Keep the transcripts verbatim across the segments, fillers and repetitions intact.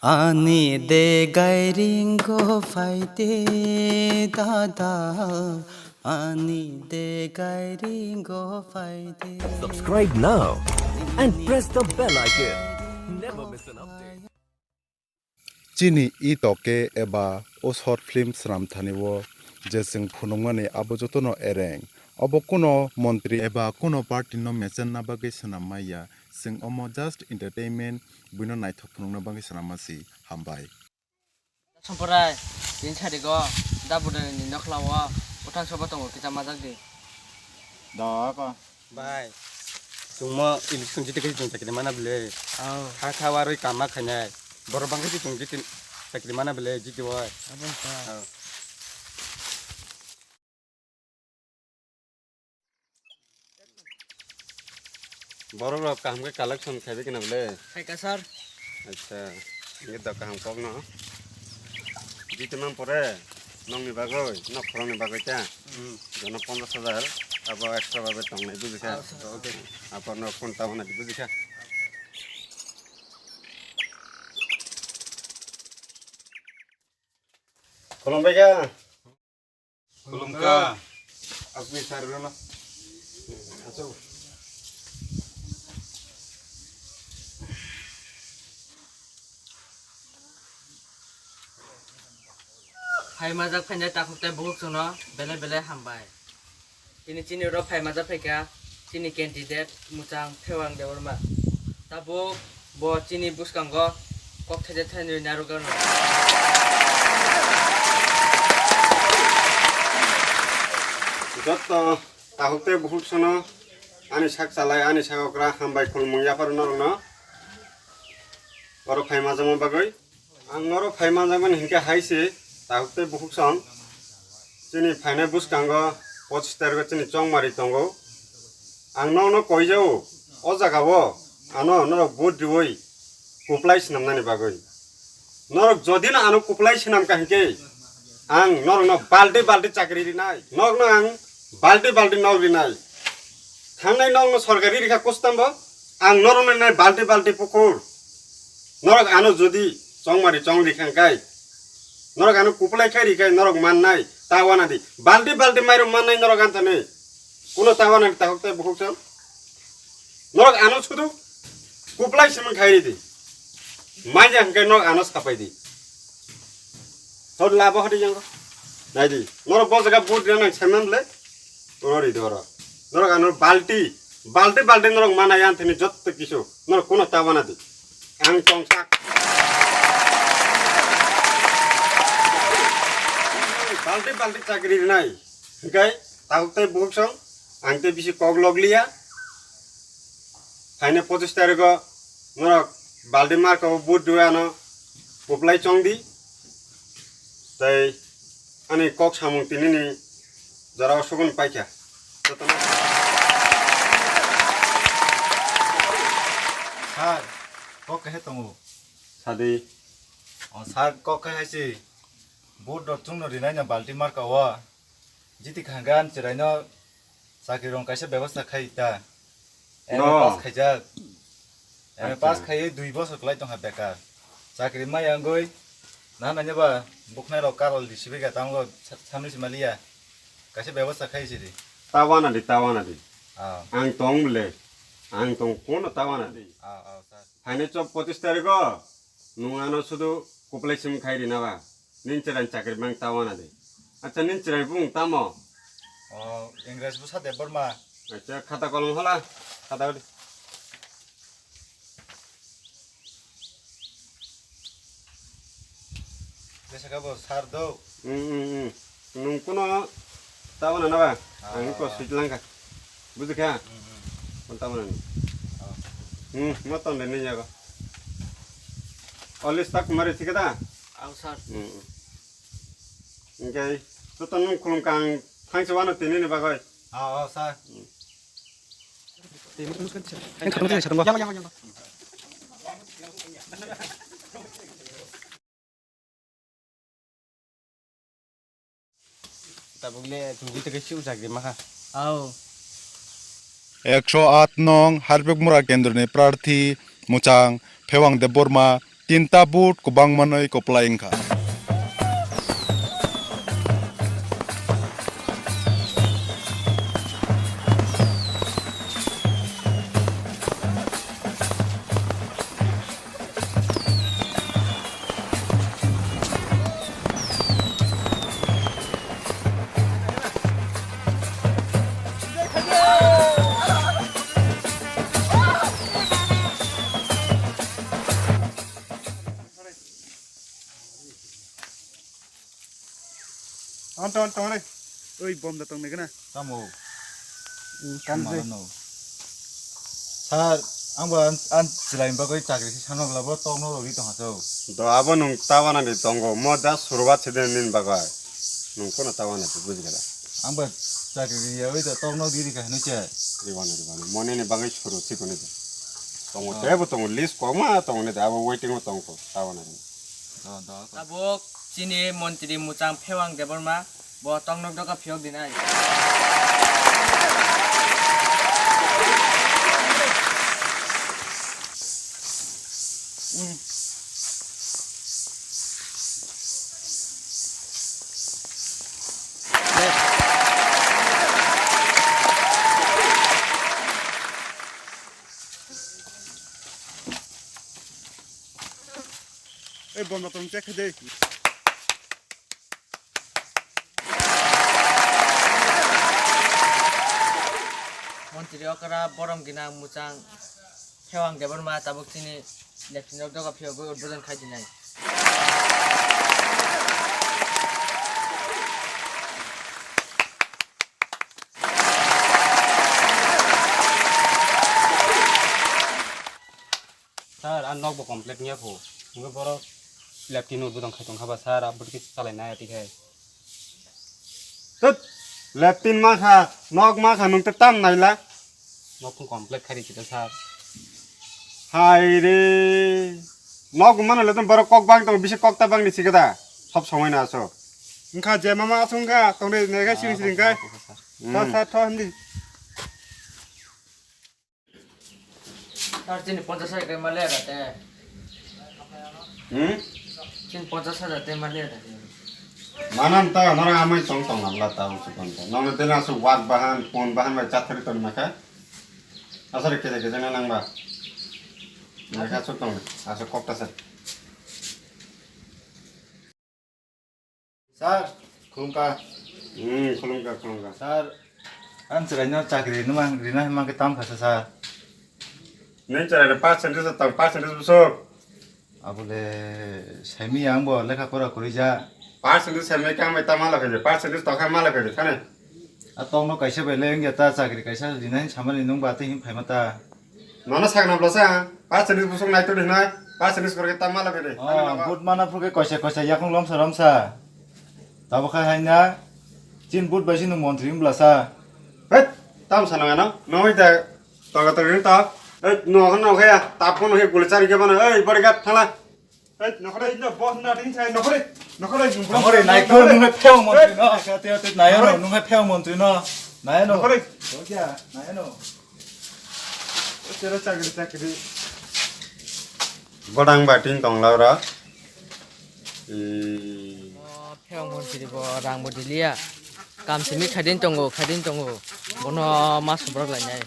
Ani de gairingo phaide dada, ani de gairingo phaide. Subscribe now and press the bell icon. Never miss an update. Chini itoke eba o short film swnam thani o je chwng phunukmani abo jotono ereng. Obo kuno montri eba kuno party no mechenna bagwi swnam maya. Chwng omo just entertainment, buino naithok phunukna bagwi swnam masi. Hambai. Somprai, tini sarigo, da budani nokla o, bwthang soba tongo, kisa majak di. Da ko. Bai. Chwngmo election jiti khe chwng chakri mana bwle. Aw. Ha kha warwi kama khainai. Borok bangkhe chwng jiti chakri mana bwle, jiti oi. Aboni ta. Aw. Borok rok kaham khe collection khaibai kheno bwle. Khaika sir. Acha, ini da kaham kok no. Jiti man pore, nokni bagwi, nok khorokni bagwi ta. Hmm. Jono ponchash hajar, abo extra bagwi tongnai buji kha. Aw, sir. Okay. Aporno phone tabana di buji kha. Khulumbai kha. Khulumkha. Asmi sir rono. Aso. Phai majak phainai takhuk tei bukhuk chwngno belai belai hambai. Tini chini oro phai majak phaikha chini candidate Muchang Phewang Debbarma. Tabuk bo chini bwskango kok thaide thainwi narwkgano. Jotto takhuk tei bukhuk sono ani sak chalai, ani sak okra hambai khulumung yapharo norokno oro phai majama bagwi. Ang norok phai manjakmani hinkhe hai se, takhuk tei bukhuk song. Chini phainai bwskango pochis tarikgo chini chongmari tongo. Ang nokno koijao, o jagao ano norok vote riwi kuplai swnamnani bagwi. Norok jodino ano kuplai swnamkha hinkhe, ang norokno balti balti chakri rinai, norokno ang balti balti nok rinai. Thangnai nokno sorkari rikha kustambo, ang norokno rinai balti balti pukur. Norok ano jodi chongmari chong rikha kai, norok ano kuplai khai rikhai norok mannai, ta wana di. Balti balti mairum mannai norok anthani. Kuno ta wana di takhuk tei bukhuk chong. Norok ano sudu kuplai simang khai ridi. Manya hingkai norok ano sapai di. Hot labo hadi jang. Nai di. Norok bo jaga vote rina nang semen le. Oro ri doro. Norok ano balti, balti, balti norok mana yan thini jotto kisu. Norok kuno ta wana di. Ang tongsak. Balti, balti chakri rinai. Hikai, takhuk tei bukhuk song, ang tei bisi kok log liya. Phainai pochis tarikgo norok balti marka o vote rwi ano kuplai chong di. Tei ani kok samung tinini jorao sugun paikha. Jotono Sir, kok kaisa tongo. Sadi. O sir, kok kaisa si. Vote rok chwngno rinai no balti marka o. Jiti khangkhe ani chwraino chakri rong kaisa bebostha khai ta. M A No. Pass khaijak. M A Acha. Pass khaiwi dui bosor kwlai tongkha bekar. Chakri maya wngwi nana neba bukhnai rok karol di sibika tamo sa-, samni simaliya. Kaisa bebostha khai sidi. Tawana di, tawana di. Ah. Ang tong bole. Ang tong kono tawana di. Ah, ah, sir. Phainai chop pochis tarikgo. Nwng ano sudu kuplai sim khai rina ba? Nini chwraini chakri mang ta wana de. Acha, nini chwraini bumung tamo? O, Ingres bwsa Debbarma. Acha, khata kolom hola? Khata hodi. Jesa kabo sar do. Hmm, hmm, hmm. Nwng kuno ta wana na ba? Ah. Ang ko switch langkha. Buji kha? Hmm, hmm. Kon ta wana ni? Ah. Hmm, mo ton de ni jago. Olis tak mari thik da? Aw, sir. Hmm. Engkai to ton nung khulum kang thangsi wano tini ni bagoi. Ah, oh, sir. Hmm. Tabuk le chwng jito khe swi chakri ma kha. Aw. Ekso aat nong Harpikmura kendroni prarthi Muchang Phewang Debbarma Tinta boot kwbang manwi kwplai wngkha. Tong, tong, tong re. Oi, bom da tong nai gana. Tamo. Hmm, kan je. Malano. Sir, ang bo an, an chwraini bagwi chakri se sanok labo tokno rogwi tongha chau. Do abo nwng ta wanani tongo, mo da surubat se den nini bagwi. Nwng kono ta wana se buji gala. Ang bo chakri riyawi da tokno di rikha hinwi se. Ribana, ribana. Mo nini bagwi suru sikoni de. Tongo, oh, tebo tongo, list kokma tongo ne de, abo waiting o tongkho, ta wanani. Oh, do. Tabuk chini montri muchang Phewang Debbarma. Bo toknok doka phiyok dinai. Ei, bom rok tong check khai de. Montri okra borom ginang muchang Phewang Debbarma tabuk chini lephinok doga phiyogwi udbodon khai dinai. Sir, ang nok bo complete wngya kho. Hwnkhe borok leptin no budang khai tongkha ba, sir, aboni khe chalai nai ati khai. Tut, leptin ma kha, nok ma kha, nwng tei tam naila. Nok phung complete khai rikhe, sir. Hai re. Nok mano le borok kok bang tong, bisi kok ta bang ni sikada. Sob somoi na aso. Wngkha je mama asung kha, tong de ne ga siri siri kha. Hmm. Sa sa tho hindi. Sir, chini ponchash hajar khe ma le da te. Hmm? Chini ponchash hajar te ma le da te. Manam ta nora amai tong tong abla ta usu kon ta. Nong tena su wak bahan, pon bahan bai chathari ton maka. Asare kede kede na nang ba. Maka su tong, asu kok ta sa. Sir, khulumkha. Hmm, khulumkha, khulumkha. Sir, ang chwraino chakri rwna mang, rwna hwnma khe tam kha sa, sir. Nini chwraino percentage tang, percentage bwswk? Abole saimi ang bo lekha pora kwrwi ja. Percentage saimai khe ang bai ta mala khaidi, percentage tokha mala khaidi, thani? A tongno kaisa bai le wngya ta chakri kaisa rwna hin samani nwng ba tei hin phaima ta. Nono sakna bwlasa, percentage bwswk naitok hinwi, percentage korokhe ta mala bini. Oh, vote mana phurkhe koisa koisa yakung lomsa lomsa. Tabukha haina, chin vote bai sino montri wng bwlasa. Hei, tam sana ngano, nongoi da, toga toga ni ta. Hei, no hano khe ya, tap kono khe guli chari khe mano, hei, bodyguard thala. Hei, nokhore, no, boss na din sai, nokhore, nokhore, nokhore, nai ko, nung hai pheo montri no, kate, kate, nai no, nung hai pheo montri no, nai no. Nokhore. Kya, nai no. Chera chakri, chakri. Godang bating tong laura. Hmm. Phiyok montri bo rang bo diliya. Kam simi khaidin tongo, khaidin tongo. Bono mas bwrok lainai.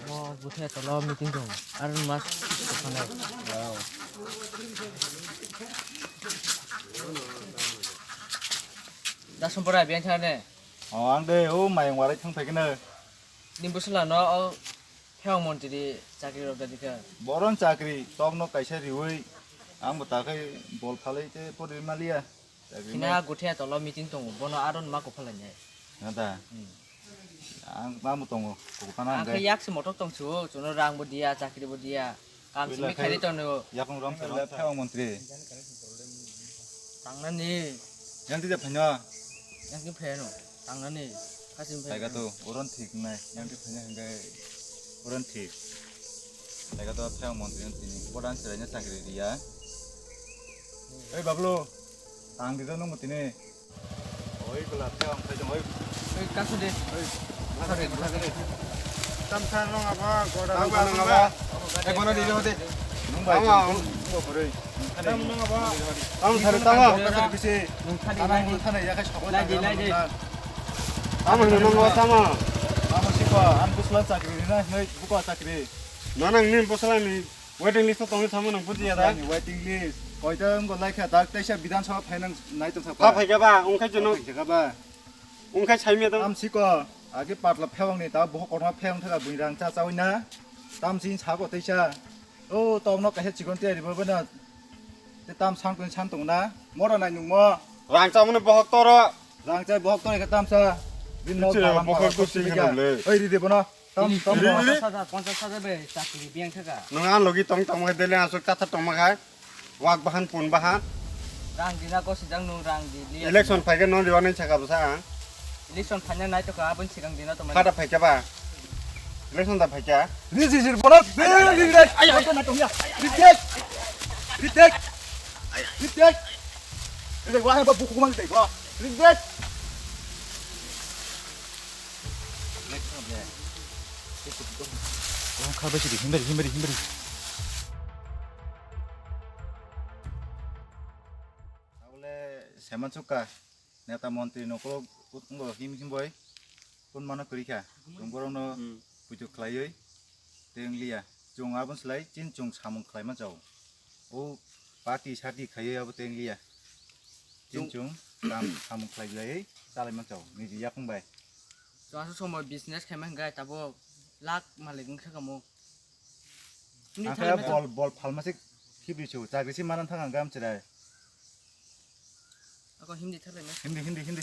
Mo buthe tolo meeting tongo. Ar mas tokhanai. Da sompora biang thane. O ang de o mayang warai thang phaikhe na. Ni bwswla no o phiyok montri chakri rok da dikha. Boron chakri tokno kaisa riwi ang bo takhai bol phalai te pori maliya. Chakri hina mai. Guthe tolo meeting tongo, bono aron ma kuphalai nai. Nada. Hmm. Ang ma mo tongo, kupana ang khe yak se motok tong chu, chuno rang bo diya, chakri bo diya. Kam simi khairi tongno. Yakung rom se rom se. Phiyok montri. Tangnani. Yang tija phaino. Yang tija phaino. Tangnani. Kasim phaino. Taiga to, oron thik nai. Yang tija phaino hingga oron thik. Taiga to phiyok montri tini. Bodan seraina chakri riya. Ei bablu. Tang di to nung tini. Oi, kula phiyok phai tong oi. Oi, kasu de. Oi, kasu de, kasu de. Tam sa nung apa? Goda. Tam sa nung apa? Eh, bono di jauh de. Nung bai. Ama. Nung bai. Tamo sari tamo. Tamo hino nongo tamo. Tamo siko an busla chakri na noi buko chakri. Nanang ni busla ni waiting list tongwi tamo nang bujiya da. Ani waiting list. Koita wngko laikha dak teisa Bidhan Sabha phainang nai tong sakha. Pha phaikha ba ungkha jono. Phaikha ba. Ungkha saimya da. Am siko age patla phewang ni ta bohok kothoma phewang thaka buini rang cha chawi na. Tam sin sako teisa. O tokno kaisa chikon tiyari bo bana. Te tam sang tong san tong na. Moro nai nung mo. Rang cha mune bohok toro. Rang chai bohok toro ke tam sa. Bin no Iche kalang bohok kalang ko sing sing ham le. Oi ri de bono. Tam tam. Ri, ri. Ponchash hajar, ponchash hajar be chakri biyang thaka. Nung an logi tong tong hai dele asuk cha cha tong ma khai. Wak bahan pun bahan. Rang dina ko sidang nung rang di liya. Election phaikhe non diwa nai saka bwsa ang. Election phaina nai to ka abon sigang dina to mani. Khada phaikha ba. Election da phaikha. Ri ri ri bono. Ri ri ri. Ayo to na to ya. Ri ri. Ri ri. Ri ri. Ri wa ba buku mang dai ba. Ri ri. Kha ba sidi himbari himbari himbari. Abole seman sukha. Neta montri no kolo utngo him him boi kun mano kwrwi kha. Chwng borok no puitu khlaiwi teng liya. Chwng abon slai chin chwng samung khlai ma chao. O party sati khaiwi abo teng liya. Chin chwng kam samung khlai lai chalai ma chao. Niji yakung bai. Chwng aswk somoi business khai ma hwnkhe tabuk lakh malik wngkha kamo. Himdi Ang thalai khe ma chao. Bol bol phalma se khibri chw. Chakri se manan thang ang gam chirai. Ako Hindi thalai ma. Hindi, Hindi, Hindi.